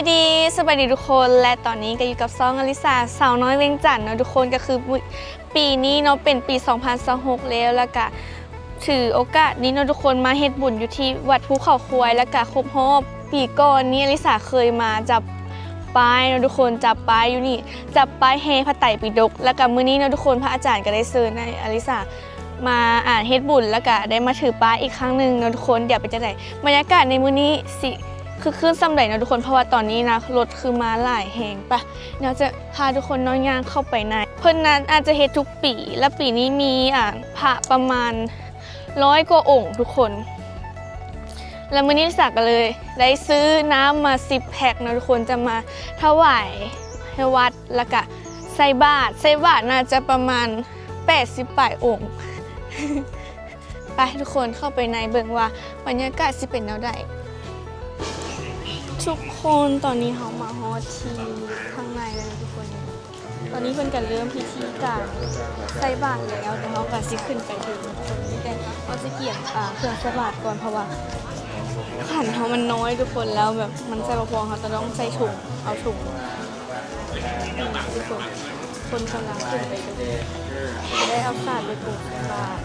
ດີ ສະບາຍດີທຸກຄົນ ແລະ ຕອນນີ້ກໍຢູ່ກັບຊ່ອງອາລິສາ ສາວນ້ອຍວຽງຈັນເນາະທຸກຄົນ. ກໍຄືປີນີ້ເນາະ ເປັນປີສອງພັນຊາວຫົກແລ້ວ ແລ້ວກະຖືໂອກາດນີ້ເນາະທຸກຄົນ ມາເຮັດບຸນຢູ່ທີ່ວັດພູເຂົາຄວາຍ ແລ້ວກະຄົບຮອບປີກ່ອນນີ້ ອາລິສາເຄີຍມາຈັບປ້າຍເນາະທຸກຄົນ ຈັບປ້າຍຢູ່ນີ້ ຈັບປ້າຍແຫ່ພະໄຕປິດົກ. ແລ້ວກະມື້ນີ້ເນາະທຸກຄົນ ພະອາຈານກໍໄດ້ເຊີນໃຫ້ອາລິສາ ມາ ອ່າ ເຮັດບຸນ ແລ້ວກະໄດ້ມາຖືປ້າຍອີກຄັ້ງໜຶ່ງເນາະທຸກຄົນ. ດຽວເປັນຈັ່ງໃດ ບັນຍາກາດໃນມື້ນີ້ຊິຄຶກຄື້ນສ່ຳໃດເນາະທຸກຄົນ ເພາະວ່າຕອນນີ້ນະ ລົດຄືມາຫຼາຍແຮງ. ປະ ດຽວຈະພາທຸກຄົນເນາະ ຍ່າງເຂົ້າໄປໃນ ເພິ່ນນັ້ນອາດຈະເຮັດທຸກປີ ແລະ ປີນີ້ມີ ອ່າ ພະປະມານຮ້ອຍກວ່າອົງທຸກຄົນ. ແລ້ວມື້ນີ້ລິສາກໍເລີຍໄດ້ຊື້ນ້ຳມາສິບແພັກເນາະທຸກຄົນ ຈະມາຖວາຍໃຫ້ວັດ ແລ້ວກະໃສ່ບາດ ໃສ່ບາດໜ້າຈະປະມານແປດສິບປາຍອົງ. ໄປທຸກຄົນ ເຂົ້າໄປໃນເບິ່ງວ່າບັນຍາກາດຊິເປັນແນວໃດ. ທຸກຄົນ ຕອນນີ້ເຮົາມາຮອດທີ່ຂ້າງໃນແລ້ວທຸກຄົນ. ຕອນນີ້ເພິ່ນກໍເລີ່ມພິທີການໃສ່ບາດແລ້ວ ແຕ່ເຮົາກໍຊິຂຶ້ນໄປເຖິງ ແຕ່ເຮົາຊິກຽມ ອ່າ ເຄື່ອງໃສ່ບາດກ່ອນ ເພາະວ່າຂັນເຮົາມັນນ້ອຍທຸກຄົນ ແລ້ວແບບມັນໃສ່ບໍ່ພໍ ເຮົາຈະຕ້ອງໃສ່ຖົງ ເອົາຖົງ ທຸກຄົນ ຄົນກຳລັງຂຶ້ນໄປເຖິງ ຈະໄດ້ເອົາສາດໄປປູກໃສ່ບາດ.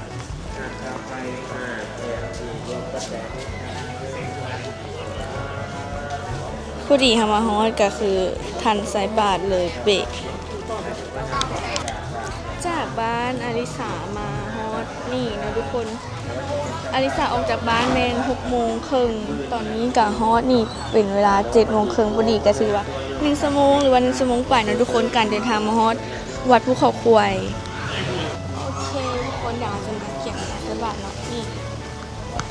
ພໍດີເຮົາມາຮອດກໍຄືທັນໃສ່ບາດເລີຍເປະ. ຈາກບ້ານອາລິສາມາຮອດນີ້ເນາະທຸກຄົນ ອາລິສາອອກຈາກບ້ານແມ່ນຫົກໂມງເຄິ່ງ ຕອນນີ້ກໍຮອດນີ້ເປັນເວລາເຈັດໂມງເຄິ່ງພໍດີ ກໍຖືວ່າໜຶ່ງຊົ່ວໂມງ ຫຼືວ່າໜຶ່ງຊົ່ວໂມງປາຍເນາະທຸກຄົນ ການເດີນທາງມາຮອດວັດພູເຂົາຄວາຍ. ໂອເຄທຸກຄົນ ດຽວເຮົາຈະມາກຽມໃສ່ບາດເນາະ. ນີ້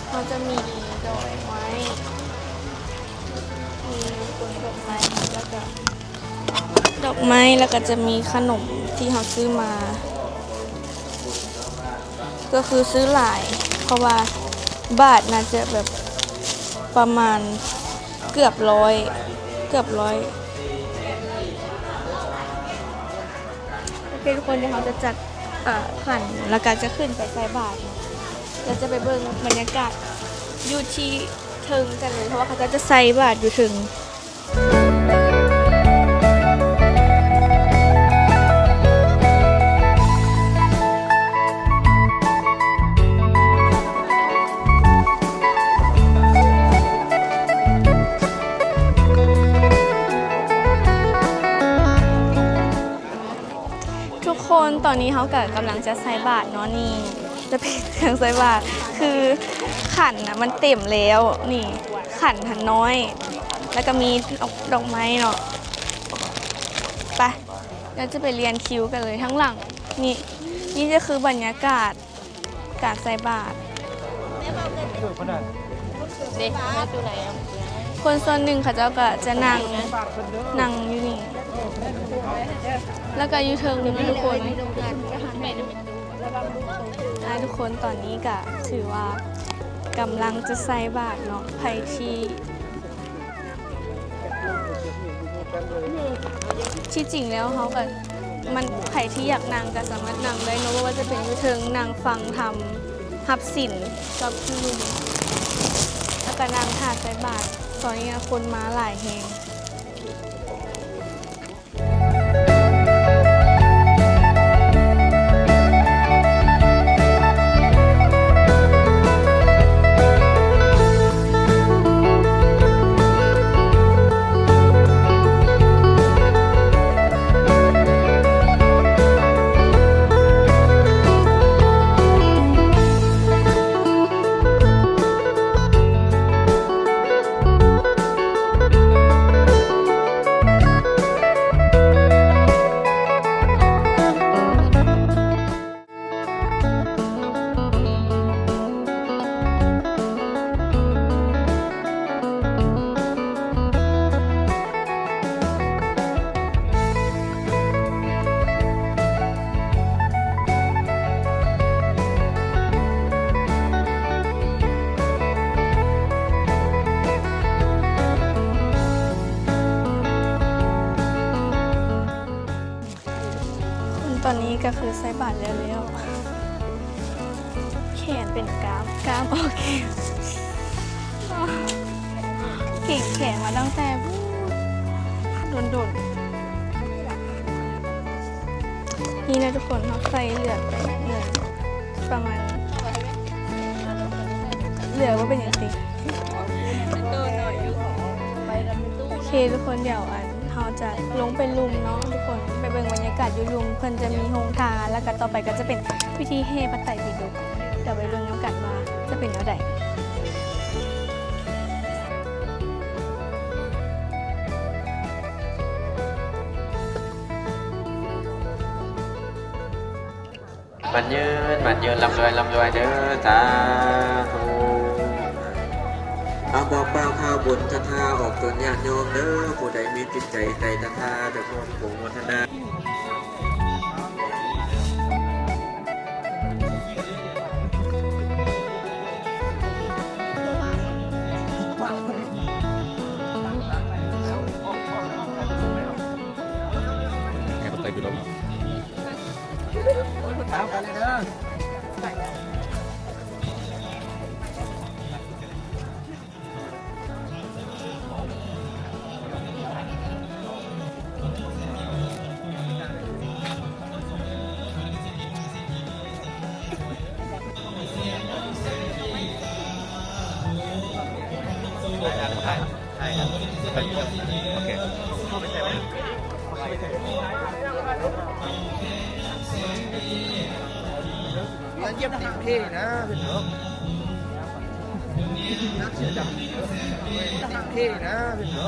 ເຮົາຈະມີດອກໄມ້ ມີຕົ້ນດອກໄມ້ ແລ້ວກະ ດອກໄມ້ ແລ້ວກະຈະມີຂະໜົມທີ່ເຮົາຊື້ມາ ກໍຄືຊື້ຫຼາຍ ເພາະວ່າບາດໜ້າຈະແບບປະມານເກືອບຮ້ອຍ ເກືອບຮ້ອຍ. ໂອເຄທຸກຄົນ ດຽວເຮົາຈະຈັດ ເອີ ຂັນ ແລ້ວກໍຈະຂຶ້ນໄປໃສ່ບາດເນາະ ແລ້ວຈະໄປເບິ່ງບັນຍາກາດຢູ່ທີ່ເທິງກັນເລີຍ ເພາະວ່າເຂົາເຈົ້າຈະໃສ່ບາດຢູ່ເທິງ. ທຸກຄົນ ຕອນນີ້ເຮົາກໍກຳລັງຈະໃສ່ບາດເນາະ ນີ້ຈະເປັນເຄື່ອງໃສ່ບາດ ຄືຂັນນະມັນເຕັມແລ້ວ ນີ້ຂັນຫັ້ນນ້ອຍ ແລ້ວກໍມີດອກ ດອກໄມ້ເນາະ. ໄປ ດຽວຈະໄປລຽນຄິວກັນເລີຍທາງຫຼັງ. ນີ້ ນີ້ຈະຄືບັນຍາກາດ ການໃສ່ບາດ ເດ້ ຄົນສ່ວນໜຶ່ງເຂົາເຈົ້າກໍຈະນັ່ງ ນັ່ງຢູ່ນີ້ ແລ້ວກໍຢູ່ເທິງນີ້ທຸກຄົນ. ອ່າ ທຸກຄົນ ຕອນນີ້ກໍຖືວ່າກຳລັງຈະໃສ່ບາດເນາະ ໃຜທີ່ ທີ່ຈິງແລ້ວເຮົາກໍ ມັນ ໃຜທີ່ຢາກນັ່ງກໍສາມາດນັ່ງໄດ້ເນາະ ບໍ່ວ່າຈະເປັນຢູ່ເທິງ ນັ່ງຟັງທຳ ຮັບສິນກັບຄືໜຶ່ງ ແລ້ວກໍນັ່ງຖ້າໃສ່ບາດ. ຕອນນີ້ຄົນມາຫຼາຍແຮງ. ຕອນນີ້ກໍຄືໃສ່ບາດແລ້ວໆ ແຂນເປັນກ້າມ ກ້າມອອກແຂນ ເກັ່ງແຂນມາຕັ້ງແຕ່ພຸ້ນ. ດົນໆ ນີ້ນະທຸກຄົນ ເຮົາໃສ່ເຫຼືອໄປເງິນປະມານ ເຫຼືອບໍ່ເປັນຫຍັງຕິ. ໂອເຄທຸກຄົນ ດຽວອັນ ເຮົາຈະລົງໄປລຸ່ມເນາະທຸກຄົນ ໄປເບິ່ງບັນຍາກາດຢູ່ລຸ່ມ ເພິ່ນຈະມີໂຮງທານ ແລ້ວກະຕໍ່ໄປກະຈະເປັນພິທີແຫ່ພະໄຕປິດົກ ດຽວໄປເບິ່ງນຳກັນວ່າຈະເປັນແນວໃດ. ໝັ້ນຍືນ ໝັ້ນຍືນ ລ່ຳລວຍ ລ່ຳລວຍເດີ້ ສາທຸ. ເອົາ ບອກກ່າວຂ່າວບຸນສັດທາອອກຕົນຍາດໂຍມເດີ້ ຜູ້ໃດມີຈິດໃຈໃຈສັດທາ ຈະຮ່ວມໂອໂມທະນາ. ແຫ່ພະໄຕປິດົກເນາະ. ຢ່າຢຽບຕີນເພນະເພິ່ນເນາະ ເພນະເພິ່ນເນາະ.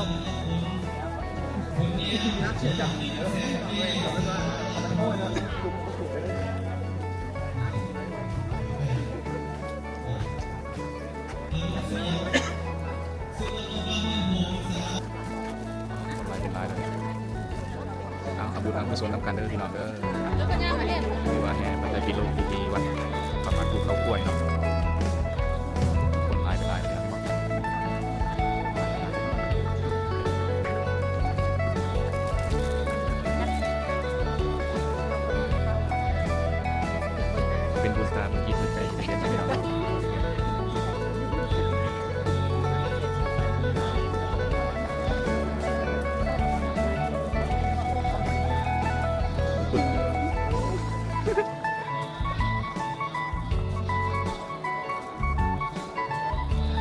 ຄົນຫຼາຍເປັນຫຼາຍເດີ. ເອົາ ທຳບຸນທຳກຸສົນນຳກັນເດີພີ່ນ້ອງເດີ. ຖືວ່າແຫ່ພະໄຕປິດົກຢູ່ທີ່ວັດພະບາດພູເຂົາກ້ວຍເນາະ. ຄົນຫຼາຍເປັນຫຼາຍເດີ. ເປັນບຸນຕາບຸນຈິດບຸນໃຈ ເປັນເດືອນເປັນດາວ.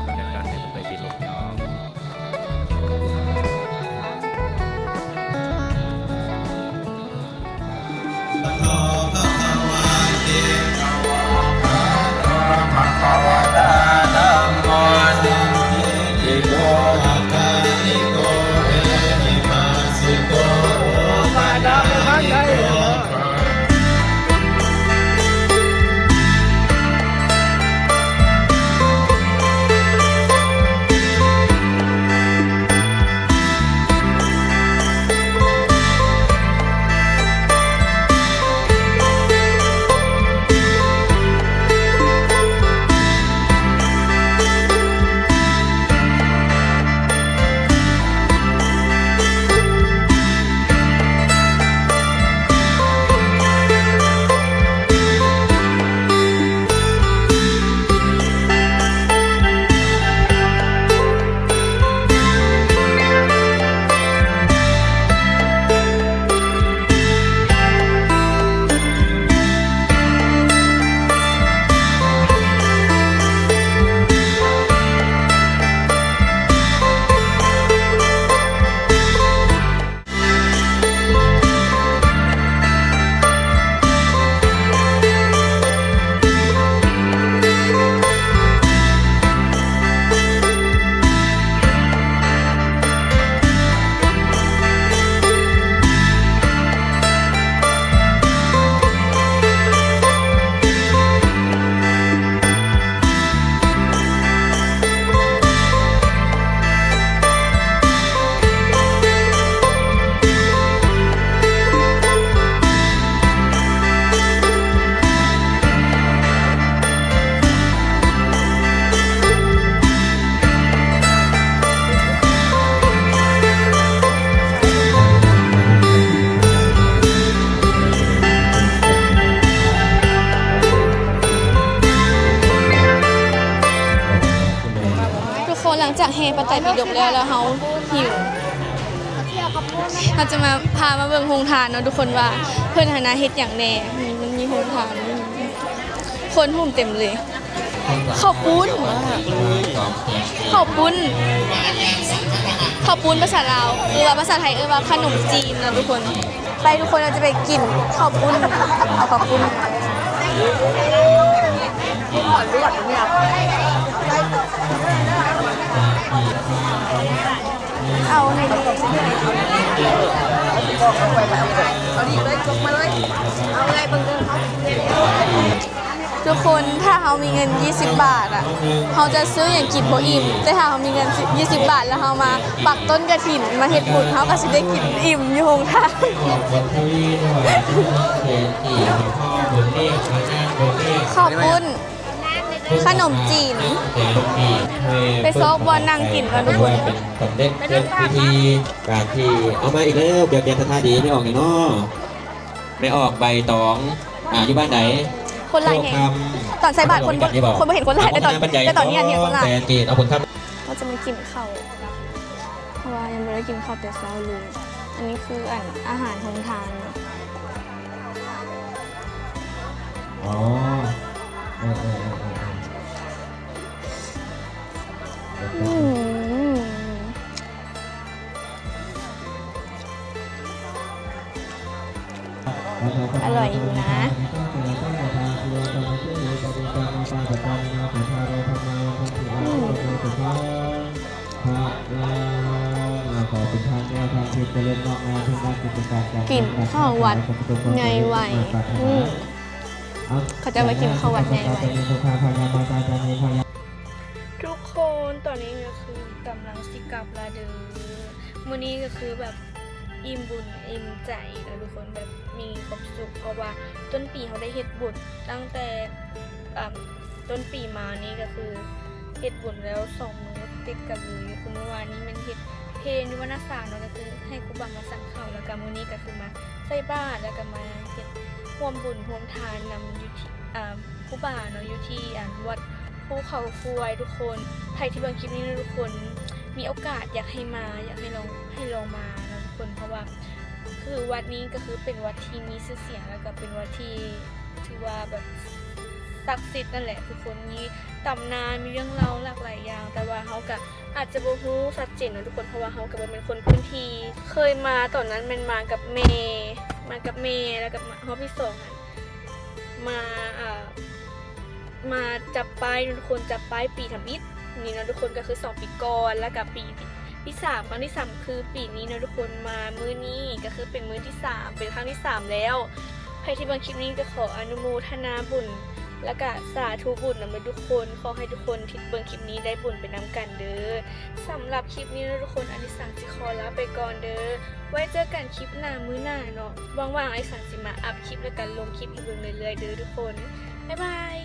ບັນຍາກາດໃນປະເທດເນາະ. ທຸກຄົນ ຫຼັງຈາກແຫ່ພະໄຕປິດົກແລ້ວ ແລ້ວເຮົາຫິວ. ເຮົາຈະມາ ພາມາເບິ່ງໂຮງທານເນາະທຸກຄົນ ວ່າເພິ່ນຫັ້ນນະເຮັດຫຍັງແດ່. ນີ້ມັນມີໂຮງທານ ຄົນໂຮມເຕັມເລີຍ. ເຂົ້າປຸ້ນ ເຂົ້າປຸ້ນ ເຂົ້າປຸ້ນພາສາລາວ ຫຼືວ່າພາສາໄທເອີ້ນວ່າຂະໜົມຈີນເນາະທຸກຄົນ. ໄປທຸກຄົນ ເຮົາຈະໄປກິນເຂົ້າປຸ້ນ ເອົາເຂົ້າປຸ້ນ ເອົາໃຫ້ດີ ເອົາເລີຍ ເບິ່ງເດີ. ທຸກຄົນ ຖ້າເຮົາມີເງິນຍີ່ສິບບາດອະ ເຮົາຈະຊື້ຫຍັງກິນບໍ່ອີ່ມ, ແຕ່ຖ້າເຮົາມີເງິນຍີ່ສິບບາດ ແລ້ວເຮົາມາປັກຕົ້ນກະຖິນ ມາເຮັດບຸນ ເຮົາກະຊິໄດ້ກິນອີ່ມຢູ່ໂຮງທານ. ເຂົ້າປຸ້ນ ຂະໜົມຈີນ ໄປຊອກບ່ອນນັ່ງກິນກ່ອນທຸກຄົນ. ເປັນສຳເລັດເປັນພິທີການທີ່ເອົາມາອີກແລ້ວ ກຽວແກ່ນສະຖານທີ່ ແມ່ອອກຫຍັງເນາະ? ແມ່ອອກໃບຕອງ ອ່າ ຢູ່ບ້ານໃດ? ຄົນຫຼາຍແຮງ ຕອນໃສ່ບາດຄົນບໍ່ ຄົນບໍ່ເຫັນຄົນຫຼາຍ ແຕ່ຕອນ ແຕ່ຕອນນີ້ເຫັນຄົນຫຼາຍ. ແຕ່ເກດເອົາຜົນຄຳ ເຮົາຈະມາກິນເຂົ້າ ເພາະວ່າຍັງບໍ່ໄດ້ກິນເຂົ້າແຕ່ເຊົ້າເລີຍ. ອັນນີ້ຄື ອັນ ອາຫານໂຮງທານເນາະ. ອໍ ເອີໆ ອືມ ອະລ່ອຍຢູ່ນະ. ອືມ ກິນເຂົ້າວັດໃຫຍ່ໄວ. ອືມ ເຂົາເຈົ້າວ່າກິນເຂົ້າວັດໃຫຍ່ໄວ. ທຸກຄົນ ຕອນນີ້ກະຄືກຳລັງຊິກັບລະເດີ. ມື້ນີ້ກະຄືແບບອີ່ມບຸນອີ່ມໃຈເນາະທຸກຄົນ ແບບມີຄວາມສຸກ ເພາະວ່າຕົ້ນປີເຮົາໄດ້ເຮັດບຸນຕັ້ງແຕ່ ອາ ຕົ້ນປີມານີ້ກະຄືເຮັດບຸນແລ້ວສອງມື້ຕິດກັນເລີຍ. ຄືມື້ວານນີ້ແມ່ນເຮັດເພນຢູ່ວັດນາສາງເນາະ ກະຄືໃຫ້ຄູບາມາສັນເຂົ້າ ແລ້ວກະມື້ນີ້ກະຄືມາໃສ່ບາດ ແລ້ວກະມາເຮັດຮ່ວມບຸນຮ່ວມທານນຳຢູ່ທີ່ ອາ ຄູບາເນາະ ຢູ່ທີ່ ອັນ ວັດພູເຂົາຄວາຍ. ທຸກຄົນ ໃຜທີ່ເບິ່ງຄລິບນີ້ເນາະທຸກຄົນ ມີໂອກາດຢາກໃຫ້ມາ ຢາກໃຫ້ລອງ ໃຫ້ລອງມາເນາະທຸກຄົນ ເພາະວ່າ ຄືວັດນີ້ກະຄືເປັນວັດທີ່ມີຊື່ສຽງ ແລ້ວກະເປັນວັດທີ່ຖືວ່າແບບສັກສິດນັ້ນແຫຼະທຸກຄົນ ມີຕຳນານ ມີເລື່ອງເລົ່າຫຼາກຫຼາຍຢ່າງ ແຕ່ວ່າເຮົາກະອາດຈະບໍ່ຮູ້ຊັດເຈນເນາະທຸກຄົນ ເພາະວ່າເຮົາກະບໍ່ແມ່ນຄົນພື້ນທີ່. ເຄີຍມາຕອນນັ້ນແມ່ນມາກັບແມ່ ມາກັບແມ່ ແລ້ວກະມາຮອບທີສອງຫັ້ນ ມາ ເອີ ມາຈັບປ້າຍເນາະທຸກຄົນ ຈັບປ້າຍປີທຳອິດນີ້ເນາະທຸກຄົນ ກະຄືສອງປີກ່ອນ ແລ້ວກະປີ ປີສາມ ຄັ້ງທີສາມ ຄືປີນີ້ເນາະທຸກຄົນ. ມາມື້ນີ້ກະຄືເປັນມື້ທີສາມ ເປັນຄັ້ງທີສາມແລ້ວ. ໃຜທີ່ເບິ່ງຄລິບນີ້ກະຂໍອະນຸໂມທະນາບຸນ ແລ້ວກະສາທຸບຸນນຳເດີທຸກຄົນ. ຂໍໃຫ້ທຸກຄົນທີ່ເບິ່ງຄລິບນີ້ໄດ້ບຸນໄປນຳກັນເດີ. ສຳລັບຄລິບນີ້ເນາະທຸກຄົນ ອາລິສັງຊິຂໍລາໄປກ່ອນເດີ. ໄວ້ເຈີກັນຄລິບໜ້າມື້ໜ້າເນາະ. ຫວັງວ່າອາລິສັງຊິມາອັບຄລິບ ແລ້ວກະລົງຄລິບໃຫ້ເບິ່ງເລື້ອຍໆເດີທຸກຄົນ. ບາຍບາຍ.